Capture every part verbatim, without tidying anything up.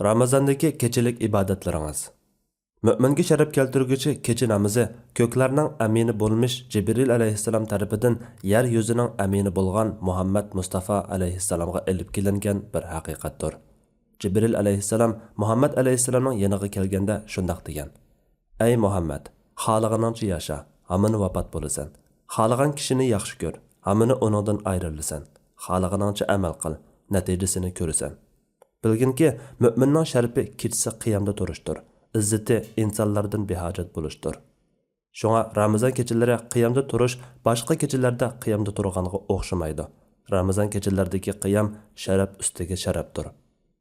رامىزاندىكى كېچىلىك ئىبادەتلىرىڭىز. مۆمىنگە شەرەپ كەلتۈرگۈچى كېچە نامىزى كۆكلەرنىڭ ئەمىنى بولمىش جىبرىل ئەلەيھىسسالام تەرىپىدىن يەر يۈزىنىڭ ئەمىنى بولغان مۇھەممەد مۇستافا ئەلەيھىسسالامغا ئېلىپ كېلىنگەن بىر ھەقىقەتتۇر. جىبرىل ئەلەيھىسسالام مۇھەممەد ئەلەيھىسسالامنىڭ يېنىغا كەلگەندە شۇنداق دېگەن: «ئەي مۇھەممەد، خالىغىنىڭچە ياشا، ھامىنى ۋاپات بولىسەن. خالىغان كىشىنى ياخشى كۆر، ھامىنى ئۇنىڭدىن ئايرىلىسەن. خالىغىنىڭچە ئەمەل قىل، نەتىجىسىنى كۆرىسەن.» بىلگىنكى، مۆمىننىڭ شەرىپى كېچىسى قىيامدا تۇرۇشتۇر، ئىززىتى ئىنسانلاردىن بىھاجەت بولۇشتۇر. شۇڭا رامىزان كېچىلىرى قىيامدا تۇرۇش باشقا كېچىلەردە قىيامدا تۇرغانغا ئوخشىمايدۇ. رامىزان كېچىلىرىدىكى قىيام شەرەپ ئۈستىگە شەرەپتۇر.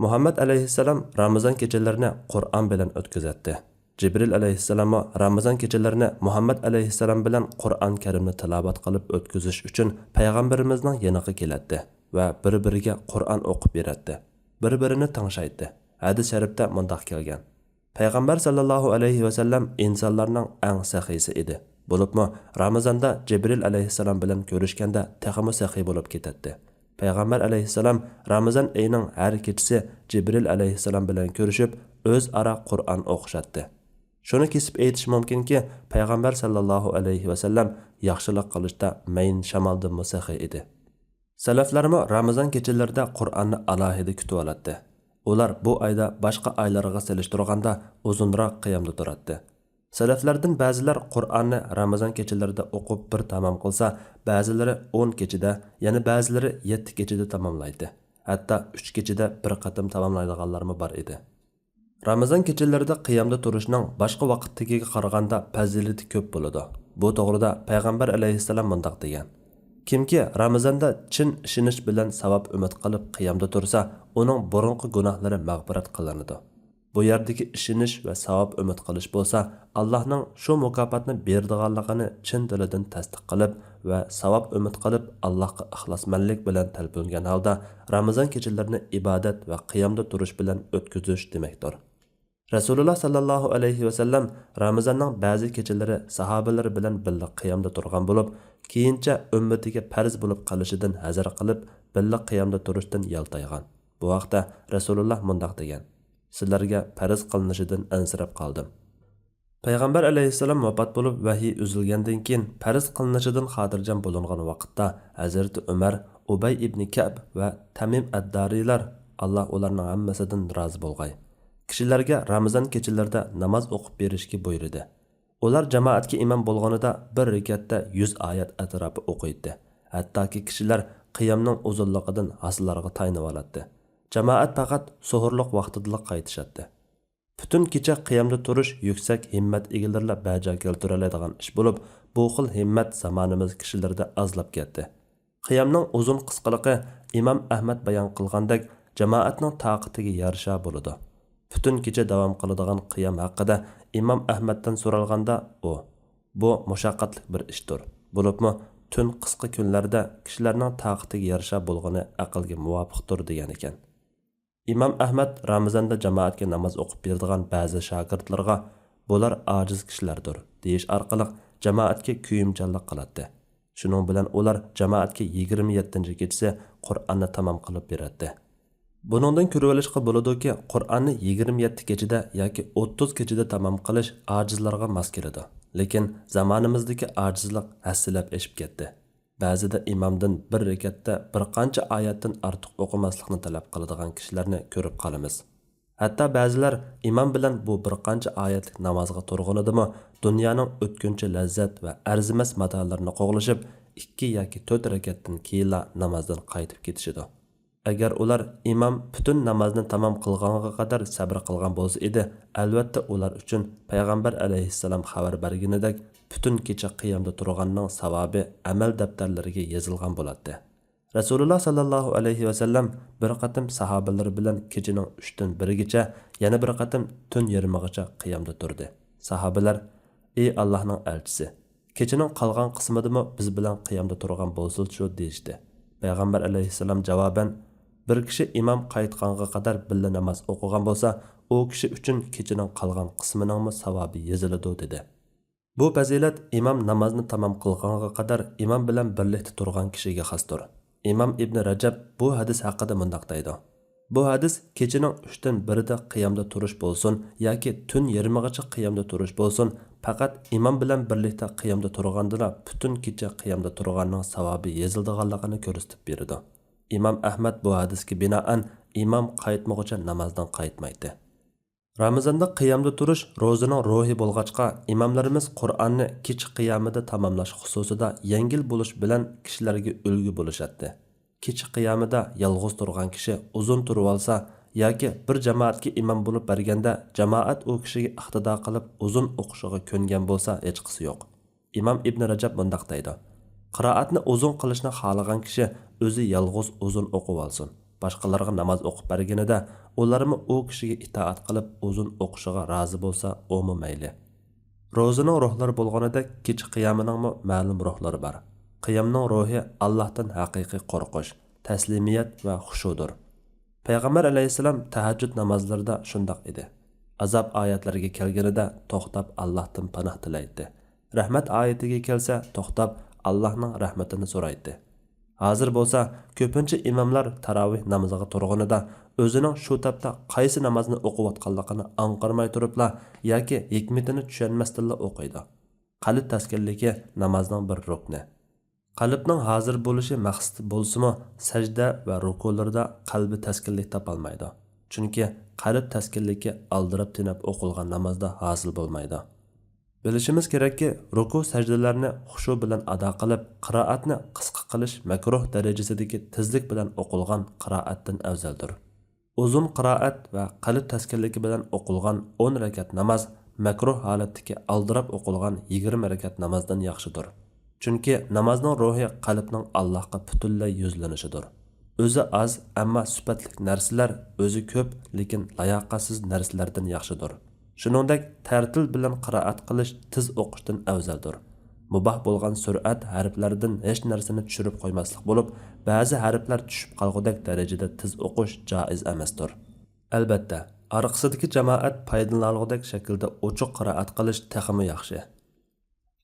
مۇھەممەد ئەلەيھىسسالام رامىزان كېچىلىرىنى قۇرئان بىلەن ئۆتكۈزەتتى. جىبرىل ئەلەيھىسسالاممۇ رامىزان كېچىلىرىنى مۇھەممەد ئەلەيھىسسالام بىلەن قۇرئان كەرىمنى تىلاۋەت قىلىپ ئۆتكۈزۈش ئۈچۈن پەيغەمبىرىمىزنىڭ يېنىغا كېلەتتى ۋە بىر-بىرىگە قۇرئان ئوقۇپ بېرەتتى. بىر-بىرىنى تىڭشايتتى. ھەدىس شەرىپتە مۇنداق كەلگەن: «پەيغەمبەر ساللاللاھۇ ئەلەيھى ۋەسەللەم ئىنسانلارنىڭ ئەڭ سېخىيسى ئىدى. بولۇپمۇ رامىزاندا جىبرىل ئەلەيھىسسالام بىلەن كۆرۈشكەندە تېخىمۇ سېخىي بولۇپ كېتەتتى.» پەيغەمبەر ئەلەيھىسسالام رامىزان ئېيىنىڭ ھەر كېچىسى جىبرىل ئەلەيھىسسالام بىلەن كۆرۈشۈپ، ئۆزئارا قۇرئان ئوقۇشاتتى. شۇنى كېسىپ ئېيتىش مۇمكىنكى، پەيغەمبەر ساللاللاھۇ ئەلەيھى ۋەسەللەم ياخشىلىق قىلىشتا مەيىن شامالدىنمۇ سېخىي ئىدى. سەلەفلەرمۇ رامىزان كېچىلىرىدە قۇرئاننى ئالاھىدە كۈتۈۋالاتتى. ئۇلار بۇ ئايدا باشقا ئايلارغا سېلىشتۇرغاندا ئۇزۇنراق قىيامدا تۇراتتى. سەلەفلەردىن بەزىلەر قۇرئاننى رامىزان كېچىلىرىدە ئوقۇپ بىر تامام قىلسا، بەزىلىرى ئون كېچىدە، يەنە بەزىلىرى يەتتە كېچىدە تاماملايتتى. ھەتتا ئۈچ كېچىدە بىر قېتىم تاماملايدىغانلارمۇ بار ئىدى. رامىزان كېچىلىرىدە قىيامدا تۇرۇشنىڭ باشقا ۋاقىتتىكىگە قارىغاندا پەزىلىتى كۆپ بولىدۇ. بۇ توغرىدا پەيغەمبەر ئەلەيھىسسالام مۇنداق دېگەن: «كىمكى رامىزاندا چىن ئىشىنىش بىلەن ساۋاب ئۈمىد قىلىپ قىيامدا تۇرسا، ئۇنىڭ بۇرۇنقى گۇناھلىرى مەغپىرەت قىلىنىدۇ.» بۇ يەردىكى ئىشىنىش ۋە ساۋاب ئۈمىد قىلىش بولسا، ئاللاھنىڭ شۇ مۇكاپاتنى بېرىدىغانلىقىنى چىن دىلىدىن تەستىق قىلىپ ۋە ساۋاب ئۈمىد قىلىپ، ئاللاھقا ئىخلاسمەنلىك بىلەن تەلپۈنگەن ھالدا رامىزان كېچىلىرىنى ئىبادەت ۋە قىيامدا تۇرۇش بىلەن ئۆتكۈزۈش دېمەكتۇر. رەسۇلۇللا ساللاللاھۇ ئەلەيھى ۋەسەللەم رامىزاننىڭ بەزى كېچىلىرى ساھابىلىرى بىلەن بىللە قىيامدا تۇرغان بولۇپ، كېيىنچە ئۈممىتىگە پەرز بولۇپ قېلىشىدىن ھەزەر قىلىپ، بىللە قىيامدا تۇرۇشتىن يالتايغان. بۇ ھەقتە رەسۇلۇللا مۇنداق دېگەن: «سىلەرگە پەرز قىلىنىشىدىن ئەنسىرەپ قالدىم.» پەيغەمبەر ئەلەيھىسسالام ۋاپات بولۇپ، ۋەھىي ئۈزۈلگەندىن كېيىن، پەرز قىلىنىشىدىن خاتىرجەم بولۇنغان ۋاقىتتا، ھەزرىتى ئۆمەر، ئۇبەي ئىبنى كەئب ۋە تەمىم ئەددارىيلار، ئاللا ئۇلارنىڭ ھەممىسىدىن رازى بولغاي، كىشىلەرگە رامىزان كېچىلىرىدە ناماز ئوقۇپ بېرىشكە بۇيرۇدى. ئۇلار جامائەتكە ئىمام بولغىنىدا بىر رېكەتتە يۈز ئايەت ئەتراپى ئوقۇيتتى. ھەتتاكى كىشىلەر قىيامنىڭ ئۇزۇنلۇقىدىن ھاسىلارغا تايىنىۋالاتتى. جامائەت پەقەت سوھۇرلۇق ۋاقتىدىلا قايتىشاتتى. پۈتۈن كېچە قىيامدا تۇرۇش يۈكسەك ھىممەت ئىگىلىرىلا بەجا كەلتۈرەلەيدىغان ئىش بولۇپ، بۇ خىل ھىممەت زامانىمىز كىشىلىرىدە ئازلاپ كەتتى. قىيامنىڭ ئۇزۇن قىسقىلىقى ئىمام ئەھمەد بايان قىلغاندەك جامائەتنىڭ تاقىتىگە يارىشا بولىدۇ. پۈتۈن كېچە داۋام قىلىدىغان قىيام ھەققىدە ئىمام ئەھمەدتىن سورالغاندا ئۇ، «بۇ مۇشەققەتلىك بىر ئىشتۇر. بولۇپمۇ تۈن قىسقا كۈنلەردە كىشىلەرنىڭ تاقىتىگە يارىشا بولغىنى ئەقىلگە مۇۋاپىقتۇر» دېگەنىكەن. ئىمام ئەھمەد رامىزاندا جامائەتكە ناماز ئوقۇپ بېرىدىغان بەزى شاگىرتلىرىغا «بۇلار ئاجىز كىشىلەردۇر» دېيىش ئارقىلىق جامائەتكە كۆيۈمچانلىق قىلاتتى. شۇنىڭ بىلەن ئۇلار جامائەتكە يىگىرمە يەتتىنچى كېچىسى قۇرئاننى تامام قىلىپ بېرەتتى. بۇنىڭدىن كۆرۈۋېلىشقا بولىدۇكى، قۇرئاننى يىگىرمە يەتتە كېچىدە ياكى ئوتتۇز كېچىدە تامام قىلىش ئاجىزلارغا ماس كېلىدۇ، لېكىن زامانىمىزدىكى ئاجىزلىق ھەسسىلەپ ئېشىپ كەتتى. بەزىدە ئىمامدىن بىر رېكەتتە بىر قانچە ئايەتتىن ئارتۇق ئوقۇماسلىقنى تەلەپ قىلىدىغان كىشىلەرنى كۆرۈپ قالىمىز. ھەتتا بەزىلەر ئىمام بىلەن بۇ بىر قانچە ئايەتلىك نامازغا تۇرغىنىدىمۇ دۇنيانىڭ ئۆتكۈنچى لەززەت ۋە ئەرزىمەس ماتالىرىنى قوغلىشىپ، ئىككى ياكى تۆت رەكەتتىن كېيىنلا نامازدىن قايتىپ كېتىشىدۇ. ئەگەر ئۇلار ئىمام پۈتۈن نامازنى تامام قىلغانغا قەدەر سەبرى قىلغان بولسا ئىدى، ئەلۋەتتە ئۇلار ئۈچۈن پەيغەمبەر ئەلەيھىسسالام خەۋەر بەرگىنىدەك پۈتۈن كېچە قىيامدا تۇرغاننىڭ ساۋابى ئەمەل دەپتەرلىرىگە يېزىلغان بولاتتى. رەسۇلۇللا ساللاللاھۇ ئەلەيھى ۋەسەللەم بىر قېتىم ساھابىلىرى بىلەن كېچىنىڭ ئۈچتىن بىرىگىچە، يەنە بىر قېتىم تۈن يېرىمىغىچە قىيامدا تۇردى. ساھابىلەر، ئى ئاللاھنىڭ ئەلچىسى، كېچىنىڭ قالغان قىسمىدىمۇ بىز بىلەن قىيامدا تۇرغان بولسىچۇ؟ دېيىشتى. پەيغەمبەر ئەلەيھىسسالام جاۋابەن، بىر كىشى ئىمام قايتقانغا قەدەر بىللە ناماز ئوقۇغان بولسا، ئۇ كىشى ئۈچۈن كېچىنىڭ قالغان قىسمىنىڭمۇ ساۋابى يېزىلىدۇ، دېدى. بۇ پەزىلەت ئىمام نامازنى تامام قىلغانغا قەدەر ئىمام بىلەن بىرلىكتە تۇرغان كىشىگە خاستۇر. ئىمام ئىبنى رەجەب بۇ ھەدىس ھەققىدە مۇنداق دەيدۇ: بۇ ھەدىس كېچىنىڭ ئۈچتىن بىرىدە قىيامدا تۇرۇش بولسۇن ياكى تۈن يېرىمىغىچە قىيامدا تۇرۇش بولسۇن، پەقەت ئىمام بىلەن بىرلىكتە قىيامدا تۇرغاندىلا پۈتۈن كېچە قىيامدا تۇرغاننىڭ ساۋابى يېزىلىدىغانلىقىنى كۆرسىتىپ بېرىدۇ. ئىمام ئەھمەد بۇ ھەدىسكە بىنائەن، ئىمام قايتمىغۇچە نامازدىن قايتمايتتى. رامىزاندا قىيامدا تۇرۇش روزىنىڭ روھى بولغاچقا، ئىماملىرىمىز قۇرئاننى كېچە قىيامىدا تاماملاش خۇسۇسىدا يەڭگىل بولۇش بىلەن كىشىلەرگە ئۈلگە بولۇشاتتى. كېچە قىيامىدا يالغۇز تۇرغان كىشى ئۇزۇن تۇرۇۋالسا ياكى بىر جامائەتكە ئىمام بولۇپ بەرگەندە جامائەت ئۇ كىشىگە ئىقتىدا قىلىپ ئۇزۇن ئوقۇشىغا كۆنگەن بولسا ھېچقىسى يوق. ئىمام ئىبن رەجەب مۇنداق دەيدۇ: قىرائەتنى ئۇزۇن قىلىشنى خالىغان كىشى ئۆزى يالغۇز ئۇزۇن ئوقۇۋالسۇن. باشقىلارغا ناماز ئوقۇپ بەرگىنىدە ئۇلارمۇ ئۇ كىشىگە ئىتائەت قىلىپ ئۇزۇن ئوقۇشىغا رازى بولسا ئۇمۇ مەيلى. روزىنىڭ روھلىرى بولغىنىدەك كېچە قىيامىنىڭمۇ مەلۇم روھلىرى بار. قىيامنىڭ روھى ئاللاھتىن ھەقىقىي قورقۇش، تەسلىمىيەت ۋە خۇشۇدۇر. پەيغەمبەر ئەلەيھىسسالام تەھەججۇد نامازلىرىدا شۇنداق ئىدى. ئازاب ئايەتلەرگە كەلگىنىدە توختاپ ئاللاھتىن پاناھ تىلەيتتى. رەھمەت ئايىتىگە كەلسە توختاپ ئاللاھنىڭ رەھمىتىنى سورايتتى. ھازىر بولسا كۆپىنچە ئىماملار تاراۋىھ نامىزىغا تۇرغىنىدا ئۆزىنىڭ شۇ تاپتا قايسى نامازنى ئوقۇۋاتقانلىقىنى ئاڭقىرماي تۇرۇپلا ياكى ھېكمىتىنى چۈشەنمەستىنلا ئوقۇيدۇ. قەلب تەسكىنلىكى نامازنىڭ بىر رۇكنى. قەلبنىڭ ھازىر بولۇشى مەقسىتى بولسىمۇ، سەجدە ۋە رۇكۇلىرىدا قەلبى تەسكىنلىك تاپالمايدۇ. چۈنكى قەلب تەسكىنلىكى ئالدىراپ تېنەپ ئوقۇلغان نامازدا ھاسىل بولمايدۇ. بىلىشىمىز كېرەككى، رۇكۇ سەجدىلەرنى خۇشۇ بىلەن ئادا قىلىپ، قىرائەتنى قىسقا قىلىش مەكرۇھ دەرىجىسىدىكى تېزلىك بىلەن ئوقۇلغان قىرائەتتىن ئەۋزەلدۇر. ئۇزۇن قىرائەت ۋە قەلب تەسكىنلىكى بىلەن ئوقۇلغان ئون رەكەت ناماز مەكرۇھ ھالەتتىكى ئالدىراپ ئوقۇلغان يىگىرمە رەكەت نامازدىن ياخشىدۇر. چۈنكى نامازنىڭ روھى قەلبنىڭ ئاللاھقا پۈتۈنلەي يۈزلىنىشىدۇر. ئۆزى ئاز، ئەمما سۈپەتلىك نەرسىلەر ئۆزى كۆپ، لېكىن لاياقەتسىز نەرسىلەردىن ياخشىدۇر. شۇنىڭدەك تەرتىل بىلەن قىرائەت قىلىش تېز ئوقۇشتىن ئەۋزەلدۇر. مۇباھ بولغان سۈرئەت ھەرپلەردىن ھېچ نەرسىنى چۈشۈرۈپ قويماسلىق بولۇپ، بەزى ھەرپلەر چۈشۈپ قالغۇدەك دەرىجىدە تېز ئوقۇش جائىز ئەمەستۇر. ئەلبەتتە، ئارقىسىدىكى جامائەت پايدىلىنالىغۇدەك شەكىلدە ئوچۇق قىرائەت قىلىش تېخىمۇ ياخشى.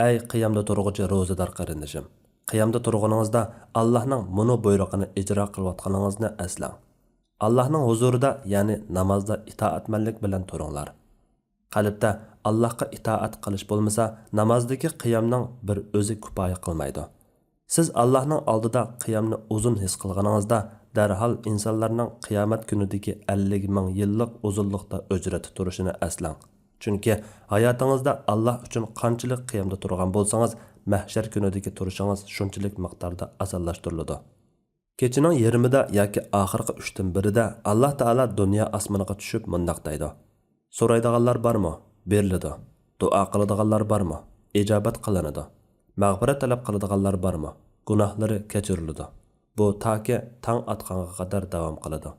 ئەي قىيامدا تۇرغۇچى روزىدار قېرىندىشىم! قىيامدا تۇرغىنىڭىزدا ئاللاھنىڭ مۇنۇ بۇيرۇقىنى ئىجرا قىلىۋاتقىنىڭىزنى ئەسلەڭ. ئاللاھنىڭ ھۇزۇرىدا، يەنى نامازدا ئىتائەتمەنلىك بىلەن تۇرۇڭلار. قەلبتە ئاللاھقا ئىتائەت قىلىش بولمىسا، نامازدىكى قىيامنىڭ بىر ئۆزى كۇپايە قىلمايدۇ. سىز ئاللاھنىڭ ئالدىدا قىيامنى ئۇزۇن ھېس قىلغىنىڭىزدا، دەرھال ئىنسانلارنىڭ قىيامەت كۈنىدىكى ئەللىك مىڭ يىللىق ئۇزۇنلۇقتا ئۆجرەتتە تۇرۇشىنى ئەسلەڭ. چۈنكى ھاياتىڭىزدا ئاللاھ ئۈچۈن قانچىلىك قىيامدا تۇرغان بولسىڭىز، مەھشەر كۈنىدىكى تۇرۇشىڭىز شۇنچىلىك مىقداردا ئاسانلاشتۇرۇلىدۇ. كېچىنىڭ يېرىمىدا ياكى ئاخىرقى ئۈچتىن بىرىدە ئاللاھ تائالا دۇنيا ئاسمىنىغا چۈشۈپ مۇنداق دەيدۇ: سورايدىغانلار بارمۇ؟ بېرىلىدۇ. دۇئا قىلىدىغانلار بارمۇ؟ ئىجابەت قىلىنىدۇ. مەغپىرەت تەلەپ قىلىدىغانلار بارمۇ؟ گۇناھلىرى كەچۈرۈلىدۇ. بۇ تاكى تاڭ ئاتقانغا قەدەر داۋام قىلىدۇ.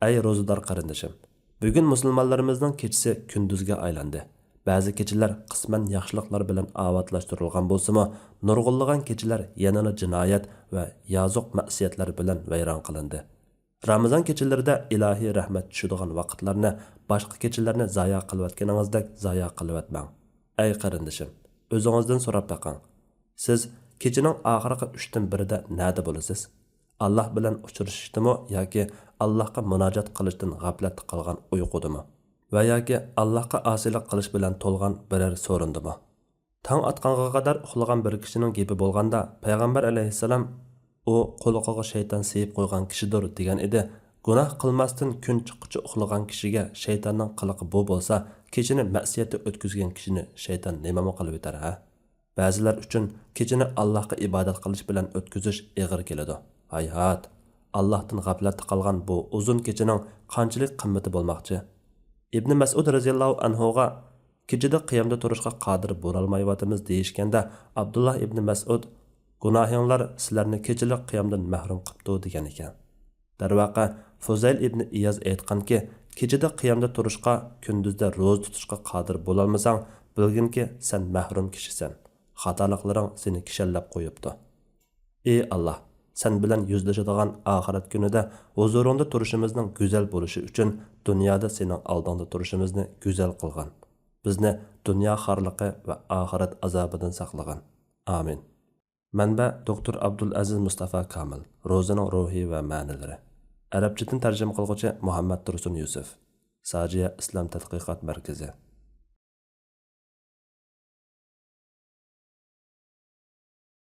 ئەي روزىدار قېرىندىشىم! بۈگۈن مۇسۇلمانلىرىمىزنىڭ كېچىسى كۈندۈزگە ئايلاندى. بەزى كېچىلەر قىسمەن ياخشىلىقلار بىلەن ئاۋاتلاشتۇرۇلغان بولسىمۇ، نۇرغۇنلىغان كېچىلەر يەنىلا جىنايەت ۋە يازۇق مەسىيەتلەر بىلەن ۋەيران قىلىندى. رامىزان كېچىلىرىدە ئىلاھىي رەھمەت چۈشىدىغان ۋاقىتلارنى باشقا كېچىلەرنى زايا قىلىۋەتكىنىڭىزدەك زايا قىلىۋەتمەڭ. ئەي قېرىندىشىم، ئۆزىڭىزدىن سوراپ بېقىڭ. سىز كېچىنىڭ ئاخىرقى ئۈچتىن بىرىدە نەدە بولىسىز؟ ئاللاھ بىلەن ئۇچرىشىشتىمۇ ياكى ئاللاھقا مۇناجات قىلىشتىن غەپلەتتە قالغان ئۇيقۇدىمۇ؟ ۋە ياكى ئاللاھقا ئاسىيلىق قىلىش بىلەن تولغان بىرەر سورۇندىمۇ؟ تاڭ ئاتقانغا قەدەر ئۇخلىغان بىر كىشىنىڭ گېپى بولغاندا، پەيغەمبەر ئەلەيھىسسالام، «ئۇ قۇلىقىغا شەيتان سىيىپ قويغان كىشىدۇر» دېگەن ئىدى. گۇناھ قىلماستىن كۈن چىققۇچە ئۇخلىغان كىشىگە شەيتاننىڭ قىلىقى بۇ بولسا، كېچىنى مەسىيەتتە ئۆتكۈزگەن كىشىنى شەيتان نېمىمۇ قىلىۋېتەر، ھە؟ بەزىلەر ئۈچۈن كېچىنى ئاللاھقا ئىبادەت قىلىش بىلەن ئۆتكۈزۈش ئېغىر كېلىدۇ. ھايھات! ئاللاھتىن غەپلەتتە قالغان بۇ ئۇزۇن كېچىنىڭ قانچىلىك قىممىتى بولماقچى؟ ئىبنى مەسئۇد رەزىياللاھۇ ئەنھۇغا كېچىدە قىيامدا تۇرۇشقا قادىر بولالمايۋاتىمىز دېيىشكەندە، ئابدۇللا ئىبنى مەسئۇد، «گۇناھىڭلار سىلەرنى كېچىلىك قىيامدىن مەھرۇم قىپتۇ» دېگەن ئىكەن. دەرۋەقە، فۇزەيل ئىبنى ئىياز ئېيتقانكى، «كېچىدە قىيامدا تۇرۇشقا، كۈندۈزدە روزا تۇتۇشقا قادىر بولالمىساڭ، بىلگىنكى، سەن مەھرۇم كىشىسەن. خاتالىقلىرىڭ سېنى كىشەنلەپ قويۇپتۇ.» ئى ئاللاھ، سەن بىلەن يۈزلىشىدىغان ئاخىرەت كۈنىدە ھۇزۇرۇڭدا تۇرۇشىمىزنىڭ گۈزەل بولۇشى ئۈچۈن دۇنيادا سېنىڭ ئالدىڭدا تۇرۇشىمىزنى گۈزەل قىلغىن. بىزنى دۇنيا خارلىقى ۋە ئاخىرەت ئازابىدىن ساقلىغىن. ئامىن. مەنبە: دوكتور ئابدۇلئەزىز مۇستافا كامىل، روزىنىڭ روھى ۋە مەنىلىرى. ئەرەبچىدىن تەرجىمە قىلغۇچى مۇھەممەد تۇرسۇن يۈسۈپ. ساجىيە ئىسلام تەتقىقات مەركىزى.